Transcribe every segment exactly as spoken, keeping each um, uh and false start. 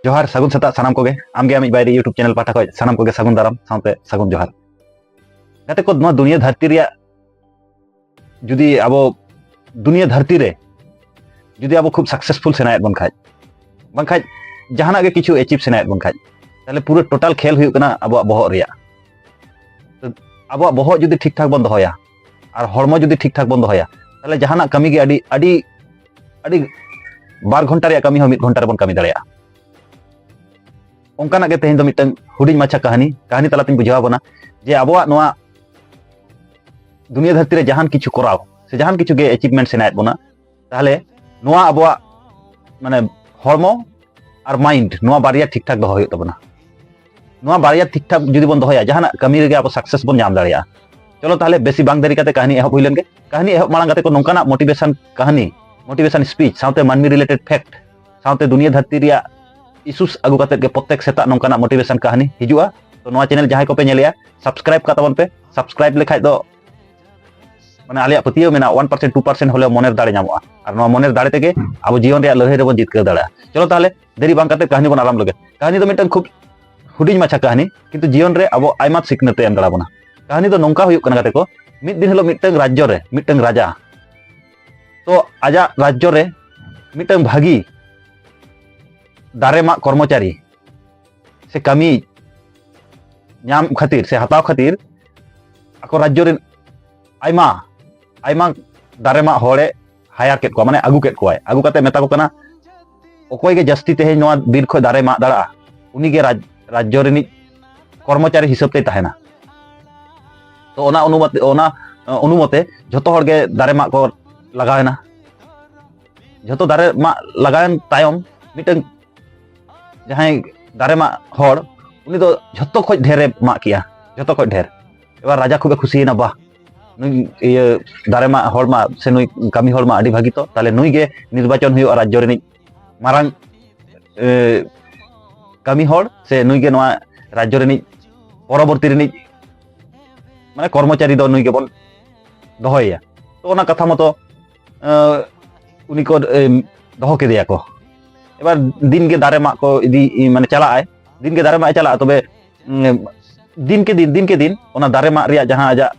ᱡᱚᱦᱟᱨ, ᱥᱟᱹᱜᱩᱱ ᱥᱮᱛᱟᱜ ᱥᱟᱱᱟᱢ ᱠᱚᱜᱮ᱾ ᱟᱢᱜᱮ ᱟᱢᱤᱡ ᱵᱟᱭᱨᱤ YouTube ᱪᱮᱱᱮᱞ ᱯᱟᱦᱴᱟ ᱠᱷᱚᱱ ᱥᱟᱱᱟᱢ ᱠᱚᱜᱮ ᱥᱟᱹᱜᱩᱱ ᱫᱟᱨᱟᱢ ᱥᱟᱶᱛᱮ ᱥᱟᱹᱜᱩᱱ ᱡᱚᱦᱟᱨ᱾ ᱜᱟᱛᱮ ᱠᱚ, ᱱᱚᱣᱟ ᱫᱩᱱᱤᱭᱟᱹ ᱫᱷᱟᱹᱨᱛᱤ ᱨᱮᱭᱟᱜ ᱡᱩᱫᱤ ᱟᱵᱚ ᱫᱩᱱᱤᱭᱟᱹ ᱫᱷᱟᱹᱨᱛᱤ ᱨᱮ ᱡᱩᱫᱤ ᱟᱵᱚ ᱠᱷᱩᱵ ᱥᱟᱠᱥᱮᱥᱯᱷᱩᱞ ᱥᱟᱱᱟᱭᱮᱫ ᱵᱚᱱ ᱠᱷᱟᱡ, ᱵᱟᱝᱠᱷᱟᱡ ᱡᱟᱦᱟᱱᱟᱜ ᱜᱮ ᱠᱤᱪᱷᱩ ᱮᱪᱤᱵᱷ ᱥᱟᱱᱟᱭᱮᱫ ᱵᱚᱱ ᱠᱷᱟᱡ, ᱛᱟᱦᱞᱮ ᱯᱩᱨᱟᱹ ᱴᱳᱴᱟᱞ ᱠᱷᱮᱞ ᱦᱩᱭᱩᱜ ᱠᱟᱱᱟ ᱟᱵᱚᱣᱟᱜ ᱵᱚᱦᱚᱜ ᱨᱮᱭᱟᱜ᱾ ᱛᱚ ᱟᱵᱚᱣᱟᱜ ᱵᱚᱦᱚᱜ ᱡᱩᱫᱤ ᱴᱷᱤᱠ ᱴᱷᱟᱠ ᱵᱚᱱ ᱫᱚᱦᱚᱭᱟ ᱟᱨ ᱦᱚᱲᱢᱚ ᱡᱩᱫᱤ ᱴᱷᱤᱠ ᱴᱷᱟᱠ ᱵᱚᱱ ᱫᱚᱦᱚᱭᱟ, ᱛᱟᱦᱞᱮ ᱡᱟᱦᱟᱱᱟᱜ ᱠᱟᱹᱢᱤ ᱜᱮ ᱟᱹᱰᱤ ᱟᱹᱰᱤ ᱟᱹᱰᱤ ᱵᱟᱨ ᱜᱷᱚᱱᱴᱟ ᱨᱮᱭᱟᱜ ᱠᱟᱹᱢᱤ ᱦᱚᱸ ᱢᱤᱫ ᱜᱷᱚᱱᱴᱟ ᱨᱮᱵᱚᱱ ᱠᱟᱹᱢᱤ ᱫᱟᱲᱮᱭᱟᱜᱼᱟ᱾ ᱚᱱᱠᱟᱱᱟᱜ ᱜᱮ ᱛᱮᱦᱮᱧ ᱫᱚ ᱢᱤᱫᱴᱟᱝ ᱦᱩᱰᱤᱧ ᱢᱟᱪᱷᱟ ᱠᱟᱹᱦᱱᱤ, ᱠᱟᱹᱦᱱᱤ ᱛᱟᱞᱟᱛᱤᱧ ᱵᱩᱡᱷᱟᱹᱣ ᱟᱵᱚᱱᱟ ᱡᱮ ᱟᱵᱚᱣᱟᱜ ᱱᱚᱣᱟ ᱫᱩᱱᱤᱭᱟᱹ ᱫᱷᱟᱹᱨᱛᱤ ᱨᱮ ᱡᱟᱦᱟᱱ ᱠᱤᱪᱷᱩ ᱠᱚᱨᱟᱣ ᱥᱮ ᱡᱟᱦᱟᱱ ᱠᱤᱪᱷᱩ ᱜᱮ ᱮᱪᱤᱵᱷᱢᱮᱱᱴ ᱥᱟᱱᱟᱭᱮᱫ ᱵᱚᱱᱟ, ᱛᱟᱦᱞᱮ ᱱᱚᱣᱟ ᱟᱵᱚᱣᱟᱜ ᱢᱟᱱᱮ ᱦᱚᱲᱢᱚ ᱟᱨ ᱢᱟᱭᱤᱱᱰ, ᱱᱚᱣᱟ ᱵᱟᱨᱭᱟ ᱴᱷᱤᱠ ᱴᱷᱟᱠ ᱫᱚᱦᱚ ᱦᱩᱭᱩᱜ ᱛᱟᱵᱚᱱᱟ᱾ ᱱᱚᱣᱟ ᱵᱟᱨᱭᱟ ᱴᱷᱤᱠ ᱴᱷᱟᱠ ᱡᱩᱫᱤ ᱵᱚᱱ ᱫᱚᱦᱚᱭᱟ, ᱡᱟᱦᱟᱱᱟᱜ ᱠᱟᱹᱢᱤ ᱨᱮᱜᱮ ᱟᱵᱚ ᱥᱟᱠᱥᱮᱥ ᱵᱚᱱ ᱧᱟᱢ ᱫᱟᱲᱮᱭᱟᱜᱼᱟ᱾ ᱪᱚᱞᱚ ᱛᱟᱦᱞᱮ ᱵᱮᱥᱤ ᱵᱟᱝ ᱫᱮᱨᱤ ᱠᱟᱛᱮ ᱠᱟᱹᱦᱱᱤ ᱮᱦᱚᱵ ᱦᱩᱭ ᱞᱮᱱ ᱜᱮ᱾ ᱠᱟᱹᱦᱱᱤ ᱮᱦᱚᱵ ᱢᱟᱲᱟᱝ ᱠᱟᱛᱮ ᱠᱚ ᱱᱚᱝᱠᱟᱱᱟᱜ ᱢᱳᱴᱤᱵᱷᱮᱥᱚᱱ ᱠᱟᱹᱦᱱᱤ, ᱢᱳᱴᱤᱵᱷᱮᱥᱚᱱ ᱥᱯᱤᱪ ᱥᱟᱶᱛᱮ ᱢᱟᱹᱱᱢᱤ ᱨᱤᱞᱮᱴᱮᱰ ᱯᱷᱮᱠᱴ ᱥᱟᱶᱛᱮ ᱫᱩᱱᱤᱭᱟᱹ ᱫᱷᱟᱹᱨᱛᱤ ᱨᱮᱭᱟᱜ ᱤᱥᱩᱥ ᱟᱹᱜᱩ ᱠᱟᱛᱮ ᱜᱮ ᱯᱨᱚᱛᱮᱠ ᱥᱮᱛᱟᱜ ᱱᱚᱝᱠᱟᱱᱟᱜ ᱢᱳᱴᱤᱵᱷᱮᱥᱚᱱ ᱠᱟᱹᱦᱱᱤ ᱦᱤᱡᱩᱜᱼᱟ᱾ ᱛᱚ ᱱᱚᱣᱟ ᱪᱮᱱᱮᱞ ᱡᱟᱦᱟᱸᱭ ᱠᱚᱯᱮ ᱧᱮᱞᱮᱜᱼᱟ, ᱥᱟᱵᱥᱠᱨᱟᱭᱤᱵ ᱠᱟᱜ ᱛᱟᱵᱚᱱ ᱯᱮ᱾ ᱥᱟᱵᱥᱠᱨᱟᱭᱤᱵ ᱞᱮᱠᱷᱟᱡ ᱫᱚ ᱢᱟᱱᱮ ᱟᱞᱮᱭᱟᱜ ᱯᱟᱹᱛᱭᱟᱹᱣ ᱢᱮᱱᱟᱜᱼᱟ, ᱚᱣᱟᱱ ᱯᱟᱨᱥᱮᱱᱴ ᱴᱩ ᱯᱟᱨᱥᱮᱱᱴ ᱦᱚᱞᱮ ᱢᱚᱱᱮᱨ ᱫᱟᱲᱮ ᱧᱟᱢᱚᱜᱼᱟ᱾ ᱟᱨ ᱱᱚᱣᱟ ᱢᱚᱱᱮᱨ ᱫᱟᱲᱮ ᱛᱮᱜᱮ ᱟᱵᱚ ᱡᱤᱭᱚᱱ ᱨᱮᱭᱟᱜ ᱞᱟᱹᱲᱦᱟᱹᱭ ᱨᱮᱵᱚᱱ ᱡᱤᱛᱠᱟᱹᱨ ᱫᱟᱲᱮᱭᱟᱜᱼᱟ᱾ ᱪᱚᱞᱚ ᱛᱟᱦᱞᱮ ᱫᱮᱨᱤ ᱵᱟᱝ ᱠᱟᱛᱮ ᱠᱟᱹᱦᱱᱤ ᱵᱚᱱ ᱟᱨᱟᱢᱵᱷ ᱞᱮᱜᱮ᱾ ᱠᱟᱹᱦᱱᱤ ᱫᱚ ᱢᱤᱫᱴᱟᱝ ᱠᱷᱩᱵ ᱦᱩᱰᱤᱧ ᱢᱟᱪᱷᱟ ᱠᱟᱹᱦᱱᱤ, ᱠᱤᱱᱛᱩ ᱡᱤᱭᱚᱱ ᱨᱮ ᱟᱵᱚ ᱟᱭᱢᱟ ᱥᱤᱠᱷᱱᱟᱹᱛ ᱮ ᱮᱢ ᱫᱟᱲᱮ ᱵᱚᱱᱟ᱾ ᱠᱟᱹᱦᱱᱤ ᱫᱚ ᱱᱚᱝᱠᱟ ᱦᱩᱭᱩᱜ ᱠᱟᱱᱟ ᱜᱟᱛᱮ ᱠᱚ, ᱢᱤᱫ ᱫᱤᱱ ᱦᱤᱞᱳᱜ ᱢᱤᱫᱴᱟᱝ ᱨᱟᱡᱽᱡᱚ ᱨᱮ ᱢᱤᱫᱴᱟᱝ ᱨᱟᱡᱟ, ᱛᱚ ᱟᱡᱟᱜ ᱨᱟᱡᱽᱡᱚ ᱨᱮ ᱢᱤᱫᱴᱟᱝ ᱵᱷᱟᱹᱜᱤ ᱫᱟᱨᱮ ᱢᱟᱜ ᱠᱚᱨᱢᱚᱪᱟᱨᱤ ᱥᱮ ᱠᱟᱹᱢᱤ ᱧᱟᱢ ᱠᱷᱟᱹᱛᱤᱨ ᱥᱮ ᱦᱟᱛᱟᱣ ᱠᱷᱟᱹᱛᱤᱨ ᱟᱠᱚ ᱨᱟᱡᱽᱡᱚ ᱨᱮᱱ ᱟᱭᱢᱟ ᱟᱭᱢᱟ ᱫᱟᱨᱮ ᱢᱟᱜ ᱦᱚᱲᱮ ᱦᱟᱭᱟᱨ ᱠᱮᱫ ᱠᱚᱣᱟ, ᱢᱟᱱᱮ ᱟᱹᱜᱩ ᱠᱮᱫ ᱠᱚᱣᱟᱭ᱾ ᱟᱹᱜᱩ ᱠᱟᱛᱮ ᱢᱮᱛᱟ ᱠᱚ ᱠᱟᱱᱟ, ᱚᱠᱚᱭ ᱜᱮ ᱡᱟᱹᱥᱛᱤ ᱛᱮᱦᱮᱧ ᱱᱚᱣᱟ ᱵᱤᱨ ᱠᱷᱚᱱ ᱫᱟᱨᱮ ᱢᱟᱜ ᱫᱟᱲᱮᱭᱟᱜᱼᱟ, ᱩᱱᱤ ᱜᱮ ᱨᱟᱡᱽ-, ᱨᱟᱡᱽᱡᱚ ᱨᱤᱱᱤᱡ ᱠᱚᱨᱢᱚᱪᱟᱨᱤ ᱦᱤᱥᱟᱹᱵ ᱛᱮᱭ ᱛᱟᱦᱮᱱᱟ᱾ ᱛᱚ ᱚᱱᱟ ᱚᱱᱩᱢᱚᱛᱮ, ᱚᱱᱟ ᱚᱱᱩᱢᱚᱛᱮ ᱡᱷᱚᱛᱚ ᱦᱚᱲ ᱜᱮ ᱫᱟᱨᱮ ᱢᱟᱜ ᱠᱚ ᱞᱟᱜᱟᱣᱮᱱᱟ᱾ ᱡᱷᱚᱛᱚ ᱫᱟᱨᱮ ᱢᱟᱜ ᱞᱟᱜᱟᱣᱮᱱ ᱛᱟᱭᱚᱢ ᱢᱤᱫᱴᱟᱝ ᱡᱟᱦᱟᱸᱭ ᱫᱟᱨᱮ ᱢᱟᱜ ᱦᱚᱲ, ᱩᱱᱤ ᱫᱚ ᱡᱷᱚᱛᱚ ᱠᱷᱚᱡ ᱰᱷᱮᱨᱮ ᱢᱟᱜ ᱠᱮᱜᱼᱟ, ᱡᱷᱚᱛᱚ ᱠᱷᱚᱡ ᱰᱷᱮᱨ᱾ ᱮᱵᱟᱨ ᱨᱟᱡᱟ ᱠᱷᱩᱵᱮ ᱠᱷᱩᱥᱤᱭᱮᱱᱟ, ᱵᱟᱦ, ᱱᱩᱭ ᱤᱭᱟᱹ ᱫᱟᱨᱮ ᱢᱟᱜ ᱦᱚᱲ ᱢᱟ ᱥᱮ ᱱᱩᱭ ᱠᱟᱹᱢᱤ ᱦᱚᱲ ᱢᱟ ᱟᱹᱰᱤ ᱵᱷᱟᱹᱜᱤ, ᱛᱚ ᱛᱟᱦᱞᱮ ᱱᱩᱭ ᱜᱮ ᱱᱤᱨᱵᱟᱪᱚᱱ ᱦᱩᱭᱩᱜᱼᱟ ᱨᱟᱡᱽᱡᱚ ᱨᱤᱱᱤᱡ ᱢᱟᱨᱟᱝ, ᱮ, ᱠᱟᱹᱢᱤ ᱦᱚᱲ, ᱥᱮ ᱱᱩᱭ ᱜᱮ ᱱᱚᱣᱟ ᱨᱟᱡᱽᱡᱚ ᱨᱤᱱᱤᱡ ᱯᱚᱨᱚᱵᱚᱨᱛᱤ ᱨᱤᱱᱤᱡ ᱢᱟᱱᱮ ᱠᱚᱨᱢᱚᱪᱟᱨᱤ ᱫᱚ ᱱᱩᱭ ᱜᱮᱵᱚᱱ ᱫᱚᱦᱚᱭᱮᱭᱟ᱾ ᱛᱚ ᱚᱱᱟ ᱠᱟᱛᱷᱟ ᱢᱚᱛᱚ, ᱮ, ᱩᱱᱤ ᱠᱚ, ᱮ, ᱫᱚᱦᱚ ᱠᱮᱫᱮᱭᱟ ᱠᱚ᱾ ᱮᱵᱟᱨ ᱫᱤᱱ ᱜᱮ ᱫᱟᱨᱮ ᱢᱟᱜ ᱠᱚ ᱤᱫᱤ, ᱢᱟᱱᱮ ᱪᱟᱞᱟᱜ ᱟᱭ, ᱫᱤᱱ ᱜᱮ ᱫᱟᱨᱮ ᱢᱟᱜ ᱮ ᱪᱟᱞᱟᱜᱼᱟ, ᱛᱚᱵᱮ ᱩᱸ, ᱫᱤᱱ ᱠᱮ ᱫᱤᱱ, ᱫᱤᱱ ᱠᱮ ᱫᱤᱱ ᱚᱱᱟ ᱫᱟᱨᱮ ᱢᱟᱜ ᱨᱮᱭᱟᱜ ᱡᱟᱦᱟᱸ ᱟᱡᱟᱜ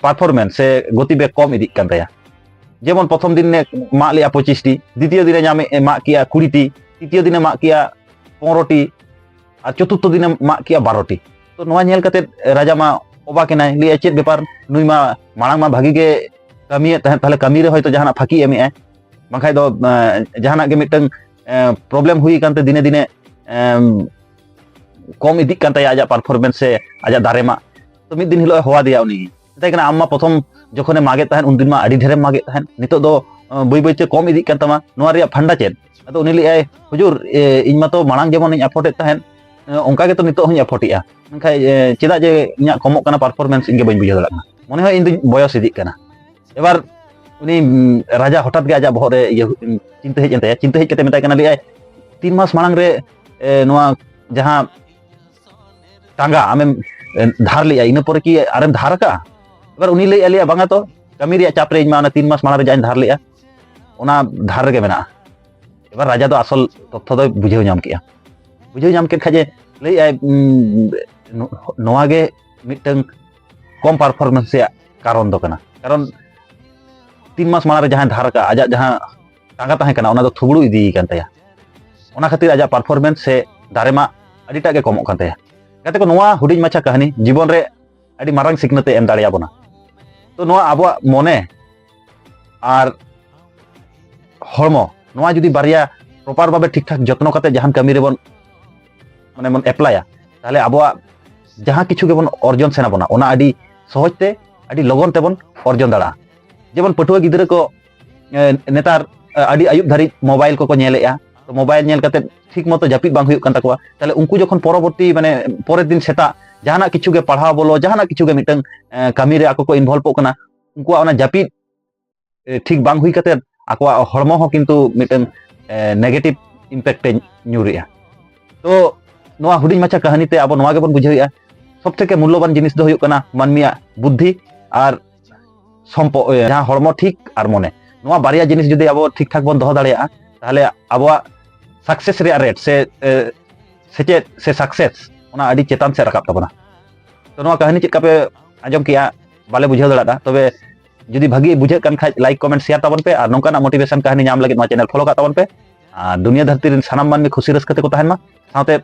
ᱯᱟᱨᱯᱷᱚᱨᱢᱮᱱᱥ ᱥᱮ ᱜᱚᱛᱤ ᱵᱮᱜᱽ ᱠᱚᱢ ᱤᱫᱤᱜ ᱠᱟᱱ ᱛᱟᱭᱟ᱾ ᱡᱮᱢᱚᱱ ᱯᱨᱚᱛᱷᱚᱢ ᱫᱤᱱᱮ ᱢᱟᱜ ᱞᱮᱜᱼᱟ ᱯᱚᱸᱪᱤᱥ ᱴᱤ, ᱫᱤᱛᱤᱭᱚ ᱫᱤᱱᱮ ᱧᱟᱢᱮ, ᱢᱟᱜ ᱠᱮᱜᱼᱟ ᱠᱩᱲᱤ ᱴᱤ, ᱛᱨᱤᱛᱤᱭᱚ ᱫᱤᱱᱮ ᱢᱟᱜ ᱠᱮᱜᱼᱟ ᱯᱚᱱᱨᱚ ᱴᱤ, ᱟᱨ ᱪᱚᱛᱩᱨᱛᱷᱚ ᱫᱤᱱᱮ ᱢᱟᱜ ᱠᱮᱜᱼᱟ ᱵᱟᱨᱚ ᱴᱤ᱾ ᱛᱚ ᱱᱚᱣᱟ ᱧᱮᱞ ᱠᱟᱛᱮ ᱨᱟᱡᱟ ᱢᱟ ᱚᱵᱟᱠ ᱮᱱᱟᱭ, ᱞᱟᱹᱭᱟᱭ, "ᱪᱮᱫ ᱵᱮᱯᱟᱨ? ᱱᱩᱭ ᱢᱟ ᱢᱟᱲᱟᱝ ᱢᱟ ᱵᱷᱟᱜᱤ ᱜᱮ ᱠᱟᱹᱢᱤᱭᱮᱫ ᱛᱟᱦᱮᱸᱫ, ᱛᱟᱦᱞᱮ ᱠᱟᱹᱢᱤ ᱨᱮ ᱦᱚᱭᱛᱚ ᱡᱟᱦᱟᱱᱟᱜ ᱯᱷᱟᱹᱠᱤ ᱮᱢᱮᱜᱼᱟᱭ, ᱵᱟᱝᱠᱷᱟᱡ ᱫᱚ ᱮᱸ, ᱡᱟᱦᱟᱱᱟᱜ ᱜᱮ ᱢᱤᱫᱴᱟᱝ ᱯᱨᱚᱵᱞᱮᱢ ᱦᱩᱭ ᱟᱠᱟᱱᱛᱮ ᱫᱤᱱᱮ ᱫᱤᱱᱮ ᱮᱸ, ᱠᱚᱢ ᱤᱫᱤᱜ ᱠᱟᱱ ᱛᱟᱭᱟ ᱟᱡᱟᱜ ᱯᱟᱨᱯᱷᱚᱨᱢᱮᱱᱥ ᱥᱮ ᱟᱡᱟᱜ ᱫᱟᱨᱮ ᱢᱟᱜ᱾ ᱛᱚ ᱢᱤᱫ ᱫᱤᱱ ᱦᱤᱞᱳᱜ ᱮ ᱦᱚᱦᱚᱣᱟᱫᱮᱭᱟ ᱩᱱᱤ, ᱢᱮᱛᱟᱭ ᱠᱟᱱᱟ, 'ᱟᱢ ᱢᱟ ᱯᱨᱚᱛᱷᱚᱢ ᱡᱚᱠᱷᱚᱱᱮ ᱢᱟᱜᱮᱫ ᱛᱟᱦᱮᱸᱫ ᱩᱱᱫᱤᱱ ᱢᱟ ᱟᱹᱰᱤ ᱰᱷᱮᱨᱮᱢ ᱢᱟᱜᱮᱫ ᱛᱟᱦᱮᱸᱫ, ᱱᱤᱛᱚᱜ ᱫᱚ ᱟᱸ, ᱵᱟᱹᱭ ᱵᱟᱹᱭᱛᱮ ᱠᱚᱢ ᱤᱫᱤᱜ ᱠᱟᱱ ᱛᱟᱢᱟ, ᱱᱚᱣᱟ ᱨᱮᱭᱟᱜ ᱯᱷᱟᱱᱰᱟ ᱪᱮᱫ?' ᱟᱫᱚ ᱩᱱᱤ ᱞᱟᱹᱭᱟᱭ, "ᱦᱩᱡᱩᱨ, ᱮ, ᱤᱧ ᱢᱟᱛᱚ ᱢᱟᱲᱟᱝ ᱡᱮᱢᱚᱱᱤᱧ ᱮᱯᱷᱳᱨᱰ ᱮᱫ ᱛᱟᱦᱮᱸᱫ, ᱮ, ᱚᱱᱠᱟ ᱜᱮᱛᱚ ᱱᱤᱛᱚᱜ ᱦᱚᱸᱧ ᱮᱯᱷᱳᱨᱰ ᱮᱫᱼᱟ, ᱢᱮᱱᱠᱷᱟᱱ ᱮ, ᱪᱮᱫᱟᱜ ᱡᱮ ᱤᱧᱟᱹᱜ ᱠᱚᱢᱚᱜ ᱠᱟᱱᱟ ᱯᱟᱨᱯᱷᱚᱨᱢᱮᱱᱥ, ᱤᱧ ᱜᱮ ᱵᱟᱹᱧ ᱵᱩᱡᱷᱟᱹᱣ ᱫᱟᱲᱮᱭᱟᱜ ᱠᱟᱱᱟ, ᱢᱚᱱᱮ ᱦᱚᱭ ᱤᱧ ᱫᱩᱧ ᱵᱚᱭᱚᱥ ᱤᱫᱤᱜ ᱠᱟᱱᱟ᱾" ᱮᱵᱟᱨ ᱩᱱᱤ ᱩᱸ, ᱨᱟᱡᱟ ᱦᱚᱴᱟᱛ ᱜᱮ ᱟᱡᱟᱜ ᱵᱚᱦᱚᱜ ᱨᱮ ᱤᱭᱟᱹ ᱩᱸ, ᱪᱤᱱᱛᱟᱹ ᱦᱮᱡ ᱮᱱ ᱛᱟᱭᱟ᱾ ᱪᱤᱱᱛᱟᱹ ᱦᱮᱡ ᱠᱟᱛᱮ ᱢᱮᱛᱟᱭ ᱠᱟᱱᱟ, ᱞᱟᱹᱭᱟᱭ, "ᱛᱤᱱ ᱢᱟᱥ ᱢᱟᱲᱟᱝ ᱨᱮ ᱮ, ᱱᱚᱣᱟ ᱡᱟᱦᱟᱸ ᱴᱟᱸᱜᱟ ᱟᱢᱮᱢ ᱮ, ᱫᱷᱟᱨ ᱞᱮᱜᱼᱟ, ᱤᱱᱟᱹ ᱯᱚᱨᱮ ᱠᱤ ᱟᱨᱮᱢ ᱫᱷᱟᱨ ᱟᱠᱟᱜᱼᱟ?" ᱮᱵᱟᱨ ᱩᱱᱤ ᱞᱟᱹᱭ ᱟᱞᱮᱭᱟ, "ᱵᱟᱝᱟ ᱛᱚ, ᱠᱟᱹᱢᱤ ᱨᱮᱭᱟᱜ ᱪᱟᱯ ᱨᱮ ᱤᱧ ᱢᱟ ᱚᱱᱟ ᱛᱤᱱ ᱢᱟᱥ ᱢᱟᱲᱟᱝ ᱨᱮ ᱡᱟᱧ ᱫᱷᱟᱨ ᱞᱮᱜᱼᱟ, ᱚᱱᱟ ᱫᱷᱟᱨ ᱨᱮᱜᱮ ᱢᱮᱱᱟᱜᱼᱟ᱾" ᱮᱵᱟᱨ ᱨᱟᱡᱟ ᱫᱚ ᱟᱥᱚᱞ ᱛᱚᱛᱛᱷᱚ ᱫᱚᱭ ᱵᱩᱡᱷᱟᱹᱣ ᱧᱟᱢ ᱠᱮᱜᱼᱟ᱾ ᱵᱩᱡᱷᱟᱹᱣ ᱧᱟᱢ ᱠᱮᱫ ᱠᱷᱟᱡ ᱮ ᱞᱟᱹᱭᱮᱜᱼᱟᱭ, "ᱩᱸ, ᱱᱚ-, ᱱᱚᱣᱟ ᱜᱮ ᱢᱤᱫᱴᱟᱝ ᱠᱚᱢ ᱯᱟᱨᱯᱷᱚᱨᱢᱮᱱᱥ ᱨᱮᱭᱟᱜ ᱠᱟᱨᱚᱱ ᱫᱚ ᱠᱟᱱᱟ, ᱠᱟᱨᱚᱱ ᱛᱤᱱ ᱢᱟᱥ ᱢᱟᱲᱟᱝ ᱨᱮ ᱡᱟᱦᱟᱸᱭ ᱫᱷᱟᱨ ᱟᱠᱟᱫ, ᱟᱡᱟᱜ ᱡᱟᱦᱟᱸ ᱴᱟᱸᱜᱟ ᱛᱟᱦᱮᱸ ᱠᱟᱱᱟ, ᱚᱱᱟ ᱫᱚ ᱛᱷᱩᱵᱲᱩ ᱤᱫᱤ ᱠᱟᱱ ᱛᱟᱭᱟ᱾ ᱚᱱᱟ ᱠᱷᱟᱹᱛᱤᱨ ᱟᱡᱟᱜ ᱯᱟᱨᱯᱷᱚᱨᱢᱮᱱᱥ ᱥᱮ ᱫᱟᱨᱮ ᱢᱟᱜ ᱟᱹᱰᱤᱴᱟᱜ ᱜᱮ ᱠᱚᱢᱚᱜ ᱠᱟᱱ ᱛᱟᱭᱟ᱾" ᱜᱟᱛᱮ ᱠᱚ, ᱱᱚᱣᱟ ᱦᱩᱰᱤᱧ ᱢᱟᱪᱷᱟ ᱠᱟᱹᱦᱱᱤ ᱡᱤᱵᱚᱱ ᱨᱮ ᱟᱹᱰᱤ ᱢᱟᱨᱟᱝ ᱥᱤᱠᱷᱱᱟᱹᱛ ᱮ ᱮᱢ ᱫᱟᱲᱮᱭᱟᱵᱚᱱᱟ᱾ ᱛᱚ ᱱᱚᱣᱟ ᱟᱵᱚᱣᱟᱜ ᱢᱚᱱᱮ ᱟᱨ ᱦᱚᱲᱢᱚ, ᱱᱚᱣᱟ ᱡᱩᱫᱤ ᱵᱟᱨᱭᱟ ᱯᱨᱚᱯᱟᱨ ᱵᱷᱟᱵᱮ ᱴᱷᱤᱠ ᱴᱷᱟᱠ ᱡᱚᱛᱱᱚ ᱠᱟᱛᱮ ᱡᱟᱦᱟᱱ ᱠᱟᱹᱢᱤ ᱨᱮᱵᱚᱱ, ᱢᱟᱱᱮ, ᱵᱚᱱ ᱮᱯᱞᱟᱭᱟ, ᱛᱟᱦᱞᱮ ᱟᱵᱚᱣᱟᱜ ᱡᱟᱦᱟᱸ ᱠᱤᱪᱷᱩ ᱜᱮᱵᱚᱱ ᱚᱨᱡᱚᱱ ᱥᱟᱱᱟ ᱵᱚᱱᱟ, ᱚᱱᱟ ᱟᱹᱰᱤ ᱥᱚᱦᱚᱡ ᱛᱮ, ᱟᱹᱰᱤ ᱞᱚᱜᱚᱱ ᱛᱮᱵᱚᱱ ᱚᱨᱡᱚᱱ ᱫᱟᱲᱮᱭᱟᱜᱼᱟ᱾ ᱡᱮᱢᱚᱱ ᱯᱟᱹᱴᱷᱩᱣᱟᱹ ᱜᱤᱫᱽᱨᱟᱹ ᱠᱚ, ᱮ, ᱱᱮᱛᱟᱨ, ᱮ, ᱟᱹᱰᱤ ᱟᱹᱭᱩᱵ ᱫᱷᱟᱹᱨᱤᱡ ᱢᱳᱵᱟᱭᱤᱞ ᱠᱚᱠᱚ ᱧᱮᱞᱮᱜᱼᱟ, ᱛᱚ ᱢᱳᱵᱟᱭᱤᱞ ᱧᱮᱞ ᱠᱟᱛᱮ ᱴᱷᱤᱠ ᱢᱚᱛᱚ ᱡᱟᱹᱯᱤᱫ ᱵᱟᱝ ᱦᱩᱭᱩᱜ ᱠᱟᱱ ᱛᱟᱠᱚᱣᱟ᱾ ᱛᱟᱦᱞᱮ ᱩᱱᱠᱩ ᱡᱚᱠᱷᱚᱱ ᱯᱚᱨᱚᱵᱚᱨᱛᱤ, ᱢᱟᱱᱮ, ᱯᱚᱨᱮᱨ ᱫᱤᱱ ᱥᱮᱛᱟᱜ ᱡᱟᱦᱟᱱᱟᱜ ᱠᱤᱪᱷᱩ ᱜᱮ, ᱯᱟᱲᱦᱟᱣ ᱵᱚᱞᱚ, ᱡᱟᱦᱟᱱᱟᱜ ᱠᱤᱪᱷᱩ ᱜᱮ ᱢᱤᱫᱴᱟᱝ, ᱮ, ᱠᱟᱹᱢᱤ ᱨᱮ ᱟᱠᱚ ᱠᱚ ᱤᱱᱵᱷᱚᱞᱵᱚᱜ ᱠᱟᱱᱟ, ᱩᱱᱠᱩᱣᱟᱜ ᱚᱱᱟ ᱡᱟᱹᱯᱤᱫ ᱮ, ᱴᱷᱤᱠ ᱵᱟᱝ ᱦᱩᱭ ᱠᱟᱛᱮ ᱟᱠᱚᱣᱟᱜ ᱦᱚᱲᱢᱚ ᱦᱚᱸ ᱠᱤᱱᱛᱩ ᱢᱤᱫᱴᱟᱝ, ᱮ, ᱱᱮᱜᱮᱴᱤᱵᱷ ᱤᱢᱯᱮᱠᱴ ᱮ ᱧᱩᱨᱮᱜᱼᱟ᱾ ᱛᱚ ᱱᱚᱣᱟ ᱦᱩᱰᱤᱧ ᱢᱟᱪᱷᱟ ᱠᱟᱹᱦᱱᱤ ᱛᱮ ᱟᱵᱚ ᱱᱚᱣᱟ ᱜᱮᱵᱚᱱ ᱵᱩᱡᱷᱟᱹᱣᱮᱜᱼᱟ, ᱥᱚᱵ ᱛᱷᱮᱠᱮ ᱢᱩᱞᱞᱚᱵᱟᱱ ᱡᱤᱱᱤᱥ ᱫᱚ ᱦᱩᱭᱩᱜ ᱠᱟᱱᱟ ᱢᱟᱹᱱᱢᱤᱭᱟᱜ ᱵᱩᱫᱽᱫᱷᱤ ᱟᱨ ᱥᱚᱢᱯᱚ-, ᱮ, ᱡᱟᱦᱟᱸ ᱦᱚᱲᱢᱚ ᱴᱷᱤᱠ ᱟᱨ ᱢᱚᱱᱮ᱾ ᱱᱚᱣᱟ ᱵᱟᱨᱭᱟ ᱡᱤᱱᱤᱥ ᱡᱩᱫᱤ ᱟᱵᱚ ᱴᱷᱤᱠ ᱴᱷᱟᱠ ᱵᱚᱱ ᱫᱚᱦᱚ ᱫᱟᱲᱮᱭᱟᱜᱼᱟ, ᱛᱟᱦᱞᱮ ᱟᱵᱚᱣᱟᱜ ᱥᱟᱠᱥᱮᱥ ᱨᱮᱭᱟᱜ ᱨᱮᱴ ᱥᱮ ᱮ, ᱥᱮᱪᱮᱫ ᱥᱮ ᱥᱟᱠᱥᱮᱥ ᱚᱱᱟ ᱟᱹᱰᱤ ᱪᱮᱛᱟᱱ ᱥᱮᱫ ᱨᱟᱠᱟᱵ ᱛᱟᱵᱚᱱᱟ᱾ ᱛᱚ ᱱᱚᱣᱟ ᱠᱟᱹᱦᱱᱤ ᱪᱮᱫ ᱞᱮᱠᱟ ᱯᱮ ᱟᱸᱡᱚᱢ ᱠᱮᱜᱼᱟ ᱵᱟᱞᱮ ᱵᱩᱡᱷᱟᱹᱣ ᱫᱟᱲᱮᱭᱟᱫᱟ, ᱛᱚᱵᱮ ᱡᱩᱫᱤ ᱵᱷᱟᱜᱤ ᱵᱩᱡᱷᱟᱹᱜ ᱠᱟᱱ ᱠᱷᱟᱡ ᱞᱟᱭᱤᱠ ᱠᱚᱢᱮᱱᱴ ᱥᱮᱭᱟᱨ ᱛᱟᱵᱚᱱ ᱯᱮ, ᱟᱨ ᱱᱚᱝᱠᱟᱱᱟᱜ ᱢᱳᱴᱤᱵᱷᱮᱥᱚᱱ ᱠᱟᱹᱦᱱᱤ ᱧᱟᱢ ᱞᱟᱹᱜᱤᱫ ᱱᱚᱣᱟ ᱪᱮᱱᱮᱞ ᱯᱷᱚᱞᱳ ᱠᱟᱜ ᱛᱟᱵᱚᱱ ᱯᱮ᱾ ᱟᱨ ᱫᱩᱱᱤᱭᱟᱹ ᱫᱷᱟᱹᱨᱛᱤ ᱨᱮᱱ ᱥᱟᱱᱟᱢ ᱢᱟᱹᱱᱢᱤ ᱠᱷᱩᱥᱤ ᱨᱟᱹᱥᱠᱟᱹ ᱛᱮᱠᱚ ᱛᱟᱦᱮᱱ ᱢᱟ, ᱥᱟᱶᱛᱮ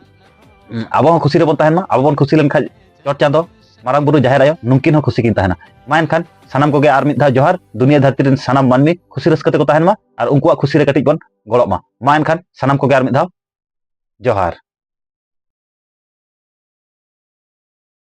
ᱩᱸ, ᱟᱵᱚ ᱦᱚᱸ ᱠᱷᱩᱥᱤ ᱨᱮᱵᱚᱱ ᱛᱟᱦᱮᱱ ᱢᱟ᱾ ᱟᱵᱚ ᱵᱚᱱ ᱠᱷᱩᱥᱤ ᱞᱮᱱᱠᱷᱟᱡ ᱪᱚᱴ ᱪᱟᱸᱫᱚ, ᱢᱟᱨᱟᱝ ᱵᱩᱨᱩ, ᱡᱟᱦᱮᱨ ᱟᱭᱳ ᱱᱩᱝᱠᱤᱱ ᱦᱚᱸ ᱠᱷᱩᱥᱤ ᱠᱤᱱ ᱛᱟᱦᱮᱱᱟ᱾ ᱢᱟ ᱮᱱᱠᱷᱟᱱ ᱥᱟᱱᱟᱢ ᱠᱚᱜᱮ ᱟᱨ ᱢᱤᱫ ᱫᱷᱟᱣ ᱡᱚᱦᱟᱨ᱾ ᱫᱩᱱᱤᱭᱟᱹ ᱫᱷᱟᱹᱨᱛᱤ ᱨᱮᱱ ᱥᱟᱱᱟᱢ ᱢᱟᱹᱱᱢᱤ ᱠᱷᱩᱥᱤ ᱨᱟᱹᱥᱠᱟᱹ ᱛᱮᱠᱚ ᱛᱟᱦᱮᱱ ᱢᱟ ᱟᱨ ᱩᱱᱠᱩᱣᱟᱜ ᱠᱷᱩᱥᱤ ᱨᱮ ᱠᱟᱹᱴᱤᱡ ᱵᱚᱱ ᱜᱚᱲᱚᱜ ᱢᱟ᱾ ᱢᱟ ᱮᱱᱠᱷᱟᱱ ᱥᱟᱱᱟᱢ ᱠᱚᱜᱮ ᱟᱨ ᱢᱤᱫ ᱫᱷᱟᱣ ᱡᱚᱦᱟᱨ᱾